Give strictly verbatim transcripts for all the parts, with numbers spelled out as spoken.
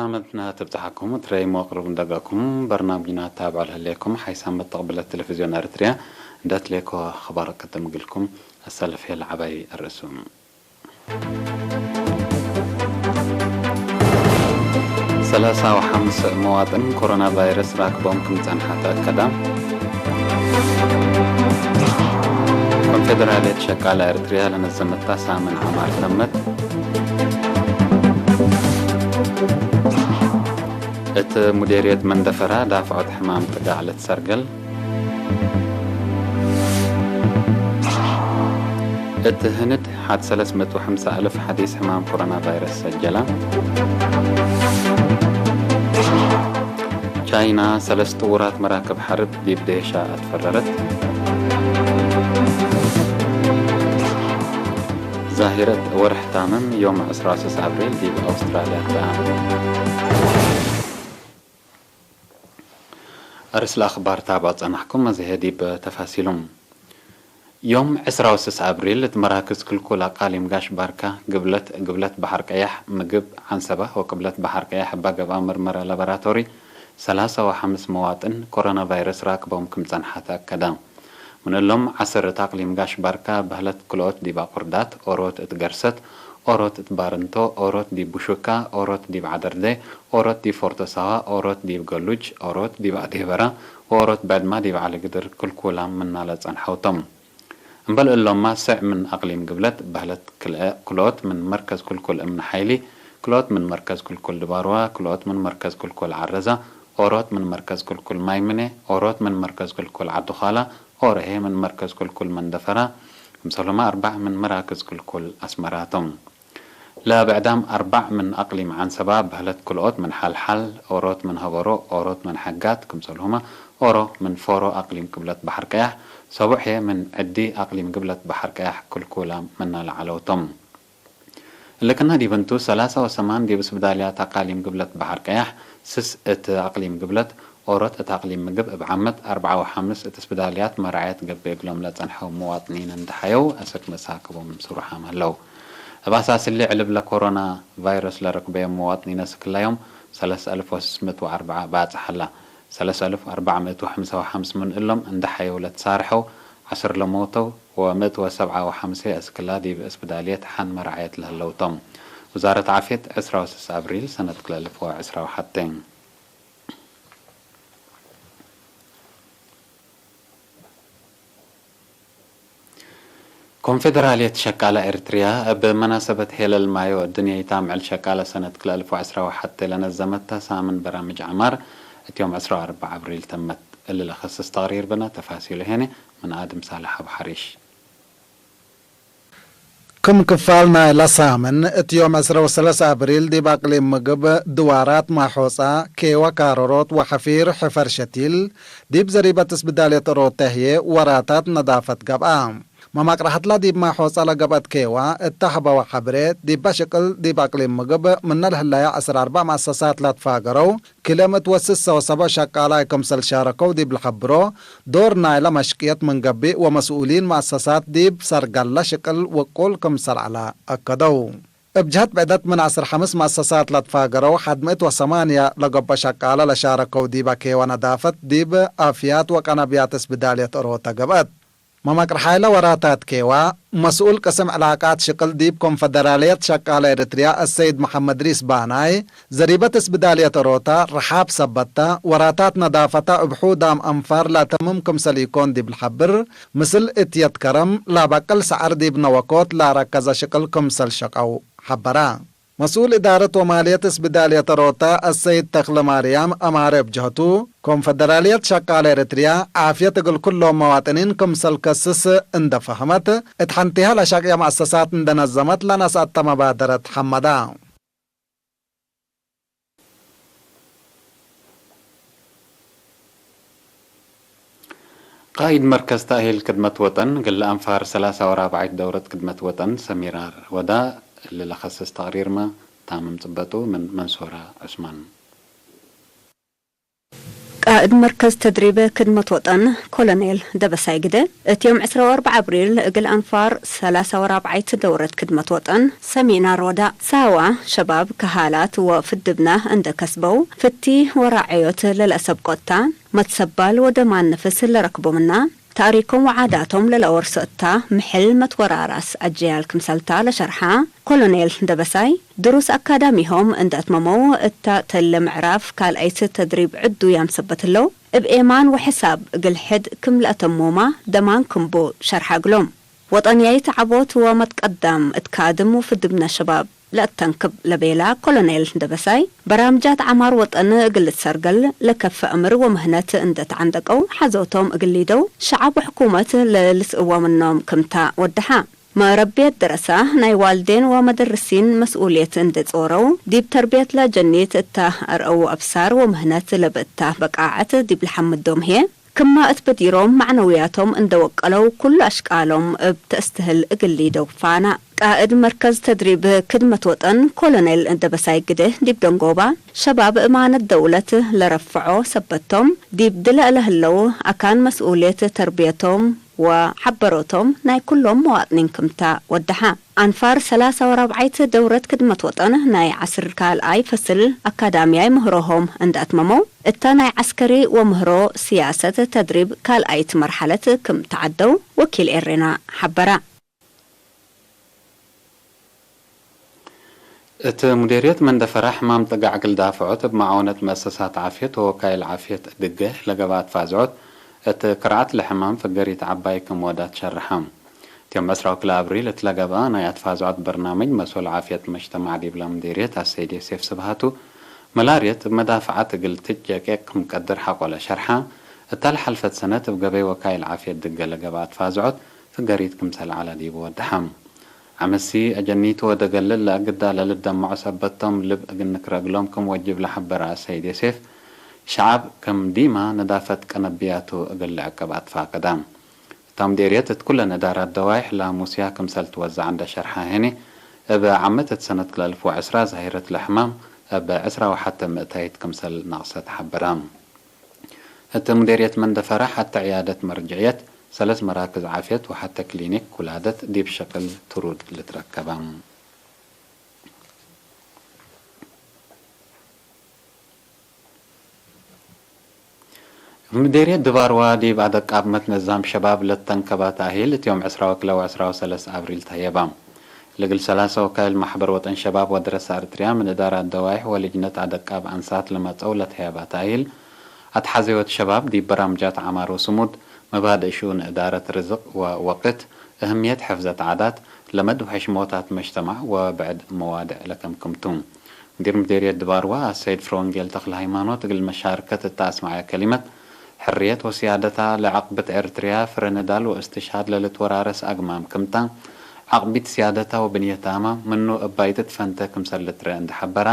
በርናምጅና ትብጽሐኩም፣ እትረይሞ ቅሩብ እንደገኩም። በርናምጅና ታብዖ ለህሌኩም፣ ሓይሳም መተቅብለት ቴሌቪዝዮን ኤረትርያ እንደ ትሌኮ አኽባር ቅድም እግልኩም። አሰልፍ ህዬ ለዐባይ አርእሱ። ሰላሳ ወሐምስ መዋጥን ኮሮና ቫይረስ ራክቦም ክም ጸንሐ ተአከዳ። ኮንፌደራልየት ሸቃለ ኤረትርያ ለነዘመታ ሳምን ዐማር ተመት። እት ሙዴርየት መንደፈራ ዳፍዖት ሕማም ጥጋዕ ለትሰርገል። እት ህንድ ሐድ ሰለስ ምእት ወሐምሳ አልፍ ሐዲስ ሕማም ኮሮና ቫይረስ ሰጀላ። ቻይና ሰለስ ጥዉራት መራክብ ሐርብ ዲብ ዴሻ አትፈረረት። ዛሂረት ወርሕ ታምም ዮም ዕስራ ወስስ አብሪል ዲብ አውስትራልያ ተአምም። አርእስ ለአኽባር ታብዖ ጸናሕኩም፣ አዜ ህዬ ዲብ ተፋሲሉም። ዮም ዕስራ ወስስ አብሪል እት መራክዝ ክልኩል አቃሊም ጋሽ ባርካ፣ ግብለት፣ ግብለት በሐር ቀያሕ፣ ምግብ፣ ዐንሰባ ወቅብለት በሐር ቀያሕ እባ ገብአ ምርመራ ላቦራቶሪ ሰላሳ ወሐምስ መዋጥን ኮሮና ቫይረስ ራክቦም ክም ጸንሐ ተአከደ። ምን እሎም ዐስር እት አቅሊም ጋሽ ባርካ በህለት፣ ክልኦት ዲብ አቁርዳት፣ ኦሮት እት ገርሰት፣ ኦሮት እት ባርንቶ፣ ኦሮት ዲብ ቡሹካ፣ ኦሮት ዲብ ዐደርዴ፣ ኦሮት ዲብ ፎርቶ ሳዋ፣ ኦሮት ዲብ ገሉጅ፣ ኦሮት ዲብ አዴበራ ወኦሮት ብዕድማ ዲብ ዐሊ ግድር ክልኩላም ምናለ ጸንሐው ቶም። እምበል እሎምመ፣ ስዕ ምን አቅሊም ግብለት በህለት፣ ክልኦት ምን መርከዝ ክልኩል እምነ ሓይሊ፣ ክልኦት ምን መርከዝ ክልኩል ድባርዋ፣ ክልኦት ምን መርከዝ ክልኩል ዐረዛ፣ ኦሮት ምን መርከዝ ክልኩል ማይምኔ፣ ኦሮት ምን መርከዝ ክልኩል ዐዱኻላ፣ ኦሮሄ ምን መርከዝ ክልኩል መንደፈራ፣ ክምሰልሁመ አርበዕ ምን መራክዝ ክልኩል አስመራ ቶም። ለብዕዳም አርበዕ ምን አቅሊም ዐንሰባ በህለት፣ ክልኦት ምን ሐልሐል፣ ኦሮት ምን ሀበሮ፣ ኦሮት ምን ሐጋት፣ ክምሰልሁመ ኦሮ ምን ፎሮ አቅሊም ግብለት በሐር ቀያሕ፣ ሰቡዕ ህዬ ምን ዕዲ አቅሊም ግብለት በሐር ቀያሕ ክልኩላም ምናለ ዐለው ቶም። እሊ ክና ዲብ እንቱ፣ ሰላሳ ወሰማን ዲብ ስብዳልያት አቃሊም ግብለት በሐር ቀያሕ፣ ስስ እት አቅሊም ግብለት፣ ኦሮት እት አቅሊም ምግብ እብ ዓመት፣ አርበዓ ወሐምስ እት ስብዳልያት መራዐየት ገብእ እግሎም ለጸንሐው መዋጥኒን እንዴ ሐየው አሰክ መሳክቦም ስሩሓም ሀለው። እብ አሳስ እሊ፣ ዕልብ ለኮሮና ቫይረስ ለረክበዮም መዋጥኒን አስክላ ዮም ሰለስ አልፍ ወስስ ምእት ወአርበዓ ባጽሕ ሀላ። ሰለስ አልፍ ወአርበዕ ምእት ወሐምሳ ወሐምስ ምን እሎም እንዴ ሐየው ለትሳርሐው፣ ዐስር ለሞተው ወምእት ወሰብዓ ወሐምሴ አስክላ ዲብ እስብዳልየት ሐን መራዐየት ለህለው ቶም። ውዛረት ዓፍየት፣ ዕስራ ወስስ አብሪል ሰነት ክልኤ አልፍ ወዕስራ ወሐቴ። ኮንፌደራልየት ሸቃለ ኤረትርያ፣ እብ መናሰበት ሄለል ማዮ እድንየይት አምዕል ሸቃለ ሰነት ክልኤ አልፍ ወዕስራ ወሐቴ ለነዘመተ ሳምን በራምጅ ዐማር፣ እት ዮም ዕስራ ወአርበዕ አብሪል ተመት። እሊ ለከስስ ተቅሪር ብነ፣ ተፋሲሉ ሄነ ምን አድም ሳልሕ አቡ ሐሪሽ። ክም ክፋል ናይለ ሳምን፣ እት ዮም ዕስራ ወሰለስ አብሪል ዲብ አቅሊም ምግብ፣ ድዋራት ማሖጻ፣ ኬወ ካሮሮት ወሐፊር ሕፈር ሸቲል፣ ዲብ ዘሪበት እስብዳልየት ኦሮተ ህዬ ወራታት ነዳፈት ገብአ። መማቅረሐትለ ዲብ ማሖጻ ለገብአት ኬዋ እተ ሀበወ ሐብሬ፣ ዲበ ሽቅል ዲብ አቅሊም ምግብ ምነ ለህለየ ዐስር አርበዕ መአሰሳት ለትፋገረው፣ ክልኤ ምእት ወስሰ ወሰብዕ ሸቃላይ ክምሰል ሻረከው ዲብ ለሐብሮ፣ ዶር ናይለ መሽቅየት ምን ገብእ ወመስኡሊን መአሰሳት ዲብ ሰርገለ ሽቅል ውቁል ክምሰል ዐለ አከደው። እብ ጀህት ብዕደት ምን ዐስር ሐምስ መአሰሳት ለትፋገረው ሐድ ምእት ወሰማንያ ለገብኦ ሸቃለ ለሻረከው ዲበ ኬወ ነዳፈት ዲብ አፍያት ወቀነብያት እስብዳልየት ኦሮተ ገብአት። መመቅርሓይለ ወራታት ኬዋ፣ መስኡል ቅስም ዕላቃት ሽቅል ዲብ ኮንፈደራልየት ሸቃለ ኤረትርያ አሰይድ መሐመድ ሪስ ባናይ፣ ዘሪበት እስብዳልየት ኦሮተ ርሓብ ሰበት ተ፣ ወራታት ነዳፈተ እብ ሑዳም አንፋር ለአተምም ክምሰል ኢኮን ዲብ ለሐብር፣ ምስል እትየት ከረም ለአበቅል ሰዐር ዲብ ነወኮት ለአረከዘ ሽቅል ክምሰል ሸቀው ሐበረ። መስኡል እዳረት ወማልየት እስብዳልየት ኦሮተ አሰይድ ተክለማርያም አማረ እብ ጀህቱ፣ ኮንፈደራልየት ሸቃለ ኤረትርያ ዓፍየት እግል ኩሎም መዋጥኒን ክምሰል ከስስ እንደ ፈሀመት፣ እት ሐንቴሀ ለሸቅየ መአሰሳት እንደ ነዘመት ለነስአተ መባደረት ሐመዳ። ቃኢድ መርከዝ ተእሂል ክድመት ወጠን፣ እግል አንፋር ሰላሳ ወራብዓይት ደውረት ክድመት ወጠን ሰሚራር ወዳ፣ እሊ ለከስስ ተቅሪርመ ታምም ጽበጡ ምን መንሱራ ዑስማን። ቃእድ መርከዝ ተድሪብ ክድመት ወጠን ኮሎኔል ደበሳይ ግደ፣ እት ዮም ዕስራ ወአርበዕ አብሪል እግል አንፋር ሰላሳ ወራብዓይት ደውረት ክድመት ወጠን ሰሚናር ወዳ። ሳዋ ሸባብ ከሃላት ወፍድብና እንደ ከስበው፣ ፍቲ ወራዕዮት ለለአሰብቆ እታ፣ መትሰባል ወደማን ነፍስ ለረክቦ ምና፣ ታሪኮም ወዓዳቶም ለለአወርሶ እታ፣ ምሕል መትወራራስ አጀያል ክምሰልታ ለሸርሓ ኮሎኔል ደበሳይ፣ ድሩስ አካዳሚሆም እንደ አትመመው እታ፣ ተለ ምዕራፍ ካልአይት ተድሪብ ዕዱይ አምሰበት ህለው፣ እብ ኤማን ወሕሳብ እግል ሕድ ክም ለአተሞማ ደማን ክምቡ ሸርሐ እግሎም። ወጠንያይት ዐቦት ወመትቀዳም እት ካድም ወፍድብነ ሸባብ ለአተንክብ ለቤላ ኮሎኔል ደበሳይ፣ በራምጃት ዐማር ወጠን እግል ልትሰርገል ለከፈ እምር ወምህነት እንደ ተዐንደቀው፣ ሐዞቶም እግል ሊደው ሸዐብ ወሕኩመት ለልስእዎ ምኖም ክምታ ወደሓ። መረቤት ደረሳ ናይ ዋልዴን ወመደርሲን መስኡልየት እንዴ ጾረው፣ ዲብ ተርብየት ለጀኒት እታ አርአው አብሳር ወምህነት ለብእታ በቃዐት ዲብ ለሐምዶም ህዬ፣ ክመ እት በዲሮም መዕነውያቶም እንዴ ወቀለው፣ ኩሉ አሽቃሎም እብ ተእስትህል እግል ሊደው ፋና። ቃእድ መርከዝ ተድሪብ ክድመት ወጠን ኮሎኔል ደበሳይ ግደ ዲብ ደንጎባ፣ ሸባብ እማነት ደውለት ለረፍዖ ሰበቶም፣ ዲብ ድለ ለህለው አካን መስኡልየት ተርብየቶም፣ ወሐበሮቶም ናይ ኩሎም መዋጥኒን ክምታ ወደሐ። አንፋር ሰላሳ ወራብዓይት ደውረት ክድመት ወጠን ናይ ዐስር ካልኣይ ፈስል አካዳምያይ ምህሮሆም እንደ አትመመው፣ እተ ናይ ዐስከሪ ወምህሮ ስያሰት ተድሪብ ካልኣይት መርሐለት ክም ተዐደው ወኪል ኤሬና ሐበረ። እት ሙዴርየት መንደፈራ ሕማም ጥጋዕ እግል ዳፍዖት እብ መዓወነት መአሰሳት ዓፍየት ወወካይል ዓፍየት ድገ ለገብአት ፋዝዖት፣ እት ክርዓት ለሕማም ፍገሪት ዐባይ ክም ወዳት ሸርሐ። እት ዮም ዕስራ ወክልኤ አብሪል እት ለገብአ ናይ አትፋዝዖት በርናምጅ መሶል ዓፍየት መጅተማዕ ዲብለ ሙዴርየት አሰይድ ዮሴፍ ስብሃቱ፣ መላርየት እብ መዳፍዓት እግል ትጀቄ ክም ቀድር ሐቆ ለሸርሐ፣ እተ ለሐልፈት ሰነት እብ ገበይ ወካይል ዓፍየት ድገ ለገብአት ፋዝዖት ፍገሪት ክምሰል ዐለ ዲቡ ወደሐ። ዐመሲ አጀኒቱ ወደገልል ለአግዳ ለልደመዖ ሰበት ቶም ልብ እግል ንክረ እግሎም ክም ወጅብ ለሐበረ አሰይድ ዮሴፍ፣ ሸዐብ ክም ዲማ ነዳፈት ቀነብያቱ እግል ልዕቅብ አትፋቀዳ። እታ ሙዴርየት እት ኩለን እዳራት ደዋይሕ ላሙስያ ክምሰል ትወዘዐ እንደ ሸርሐ ህኒ፣ እብ ዓመት እት ሰነት ክልኤ አልፍ ወዐስራ ዛሂረት ለሕማም እብ ዕስራ ወሐተ ምእታይት ክምሰል ነቅሰት ሐበረ። እት ሙዴርየት መንደፈራ ሐተ ዕያደት መርጅዕየት፣ ሰለስ መራክዝ ዓፍየት ወሐተ ክሊኒክ ውላደት ዲብ ሸቅል ትሩድ ልትረከበ። እብ ምዴርየት ድባርዋ ዲብ አደቃብ መትነዛም ሸባብ ለተንከባ ተእሂል እት ዮም ዕስራ ወክልኤ ወዕስራ ወሰለስ አብሪል ተህየባ። ለእግል ሰላሰ ወካይል ማሕበር ወጠን ሸባብ ወደረሰ አርትርያ ምን እዳራት ደዋይሕ ወልጅነት አደቃብ አንሳት ለመጸው ለተህያባ ተእሂል፣ አትሓዘዮት ሸባብ ዲብ በራምጃት ዐማር ወስሙድ፣ መባድእ ሽኡን እዳረት ርዝቅ ወወቅት፣ እህምየት ሕፍዘት ዓዳት፣ ለመድ ወሕሽሞታት መጅተማዕ ወብዕድ መዋድዕ ለከምክም ቱ። ሙዲር ምዴርየት ድባርዋ አሰይድ ፍረወንጌል ተክለሃይማኖት እግል መሻርከት እተ አስመዐ ከሊመት፣ ሕርየት ወስያደታ ለዐቅብት ኤርትርያ ፍረ ንዳል ወእስትሽሃድ ለልትወራረስ አግማም ክምታ፣ ዐቅቢት ስያደታ ወብንየታመ ምኑ እባይትት ፈንተ ክምሰል ልትረአ እንዴ ሐበራ፣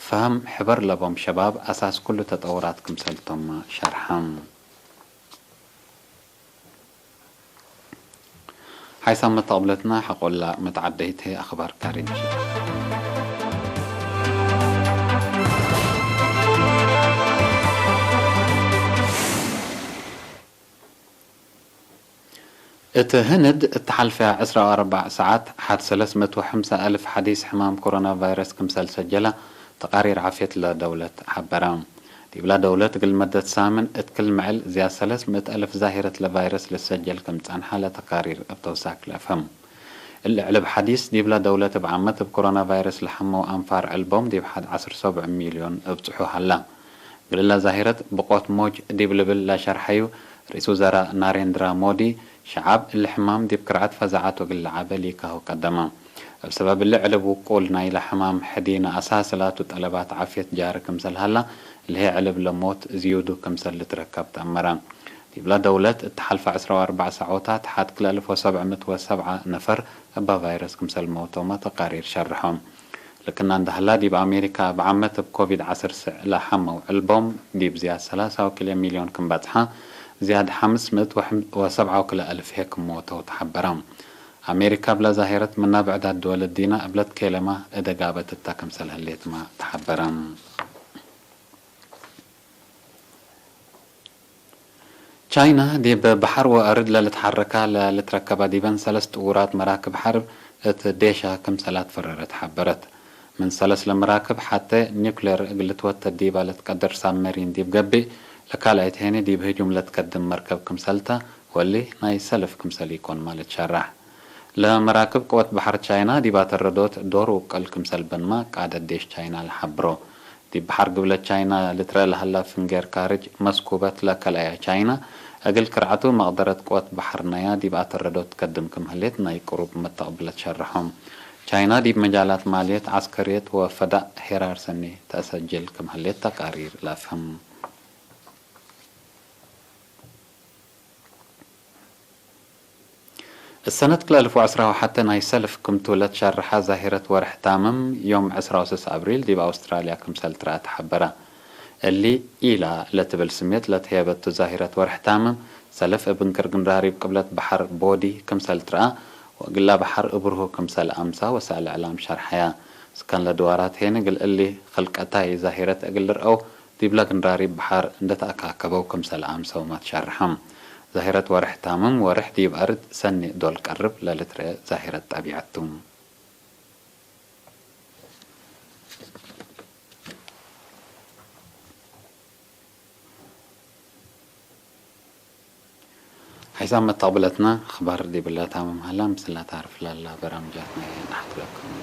ፈህም ሕበር ለቦም ሸባብ አሳስ ኩሉ ተጠውራት ክምሰል ቶም ሸርሐ። ሓይሳም መተቅብለትና ሐቆላ መትዓደይት ህይ አኽባር ካሪን። እት ህንድ እት ሐልፈ ዕስራ ወአርበዕ ሰዓት ሐድ ሰለስ ምእት ወሐምሳ አልፍ ሐዲስ ሕማም ኮሮና ቫይረስ ክምሰል ሰጀለ ተቃሪር ዓፍየት ለደውለት ሐበረ። ዲብላ ደውለት እግል መደት ሳምን እት ክል ምዕል ዝያድ ሰለስ ምእት አልፍ ዛሂረት ለቫይረስ ልሰጀል ክም ጸንሐ ለተቃሪር እብ ተውሳክ ለአፍህም። እሊ ዕልብ ሐዲስ ዲብላ ደውለት እብ ዓመት እብ ኮሮና ቫይረስ ለሐመው አንፋር ዕልቦም ዲብ ሐድ ዐስር ሰቡዕ ሚልዮን እብጽሑ ሀላ። እግልላ ዛሂረት ብቆት ሞጅ ዲብ ልብል ለሸርሐዩ ርኢስ ውዘራእ ናሬንድራ ሞዲ፣ ሸዓብ እሊ ሕማም ዲብ ክርዐት ፈዛዐት ወእግል ለዐበ ሊካሁ ቀደመ። እብ ሰበብ እሊ ዕልብ ውቁል ናይለ ሕማም ሕዲነ አሳስ ላቱ ጠለባት ዓፍየት ጃሪ ክምሰል ሀላ፣ ለህይ ዕልብ ለሞት ዝዩዱ ክምሰል ልትረከብ ተአመረ። ዲብላ ደውለት እት ሐልፈ ዕስራ ወአርበዕ ሳዖታት ሐድ ክልኤ አልፍ ወሰብዕ ምእት ወሰብዓ ነፈር እባ ቫይረስ ክምሰል መውቶመ ተቃሪር ሸርሖ። ልክና እንደ ሀላ፣ ዲብ አሜሪካ እብ ዓመት እብ ኮቪድ ዐስር ስዕ ለሐመው ዕልቦም ዲብ ዝያድ ሰላሳ ወክልኤ ሚልዮን ክም በጽሐ፣ ዝያድ ሐምስ ምእት ወሰብዓ ወክልኤ አልፍ ህዬ ክም ሞተው ተሐበረ። አሜሪካ እብለ ዛሂረት ምነ ብዕዳት ድወል እዲነ እብለት ኬለመ እደ ጋበት እተ ክምሰል ህሌትመ ተሐበረ። ቻይና ዲብ በሐር ወአርድ ለልትሐረካ ለልትረከባ ዲበን ሰለስ ጥዉራት መራክብ ሐርብ እት ዴሻ ክምሰል አትፈረረት ሐበረት። ምን ሰለስ ለመራክብ ሐቴ ኒውክሌር እግል ልትወተድ ዲባ ለትቀድር ሳብመሪን ዲብ ገብእ፣ ለካልኣይት ሄኒ ዲብ ህጁም ለትከድም መርከብ ክምሰልታ ወሊ ናይ ሰልፍ ክምሰል ኢኮንማ ልትሸራሕ። ለመራክብ ቅወት በሐር ቻይና ዲብ አተረዶት ዶር ውቀል ክምሰል በንማ ቃደት ዴሽ ቻይና ለሐብሮ። ዲብ በሐር ግብለት ቻይና ልትረአ ለሀላ ፍንጌር ካርጅ መስኩበት ለከልአያ ቻይና፣ እግል ክርዐቱ መቅደረት ቅወት በሐር ነያ ዲብ አተረዶት ትከድም ክም ህሌት ናይ ቅሩብ መተቅብለት ሸርሖም። ቻይና ዲብ መጃላት ማልየት፣ ዐስከርየት ወፈዳእ ሄራር ሰኒ ተአሰጅል ክም ህሌት ተቃሪር ለአፍህም። እሰነት ክልኤ አልፍ ወዐስራ ወሐቴ ናይ ሰልፍ ክምቱ ለትሸርሐ ዛሂረት ወርሕ ታምም፣ ዮም ዕስራ ወሰስ አብሪል ዲብ አውስትራልያ ክምሰል ትረአ ተሐበረ። እሊ ኢላ ለትብል ስሜት ለትሄበቱ ዛሂረት ወርሕ ታምም፣ ሰልፍ እብ እንክር ግንራሪብ ቅብለት በሐር ቦዲ ክምሰል ትረአ፣ ወእግላ በሐር እብርሁ ክምሰል አምሳ ወሳእል እዕላም ሸርሐያ። ስከን ለድዋራት ሄን እግል እሊ ክልቀታይ ዛሂረት እግል ልርአው፣ ዲብለ ግንራሪብ በሐር እንዴ ተአካከበው ክምሰል አምሰውመ ትሸርሐም። ዛሂረት ወርሕ ታምም ወርሕ ዲብ አርድ ሰኒ ዶል ቀርብ ለልትረአ ዛሂረት ጠቢዐት ቱ። ሐይሳም መተቅብለትነ አኽባር ዲብለ ታምም ሀላ፣ ምስለ ታርፍ ለላ በራምጃትነ ነሐትለኩም።